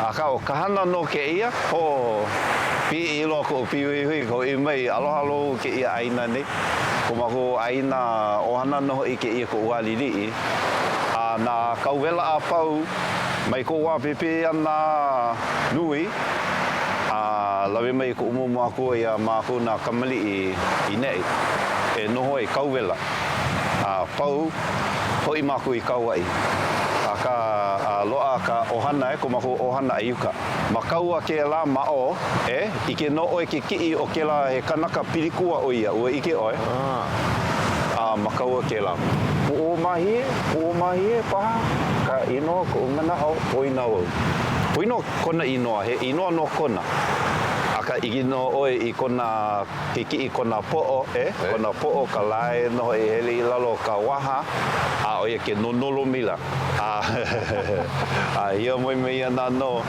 Akā, ʻo ka hana nō kēia, hoʻopiʻi loa koʻu pīhuihui ka hoʻi mai, aloha loa kēia ʻāina nei. Ko mākou ʻāina ʻohana nō hoʻi kēia koʻu wā liʻiliʻi. A nā kauwela a pau mai koʻu wā pēpē ʻana nui, a lawe mai koʻu mau mākua iā mākou nā kamaliʻi i neʻi e noho ai kauwela. A pau, hoʻi mākou i Kauaʻi. Akā, a loaʻa ka ʻohana e ko mākou ʻohana i uka. Ma kaua kēlā ma ʻō, e, ʻike nō ʻoe ke kiʻi o kēlā he kanaka pilikua ʻo ia, ua ʻike ʻoe? A ma kaua kēlā. Puʻumāhie, Puʻumāhie paha ka inoa koʻu manaʻo, poina wau. Poina kona inoa, he inoa nō kona. Akā, ʻike nō ʻoe i kona Ke kiʻi kona poʻo, e, kona poʻo, ka lae nō hoʻi hele i lalo o ka waha, a ʻo ia ke nonolo maila. A, a hiamoe mai ana nō.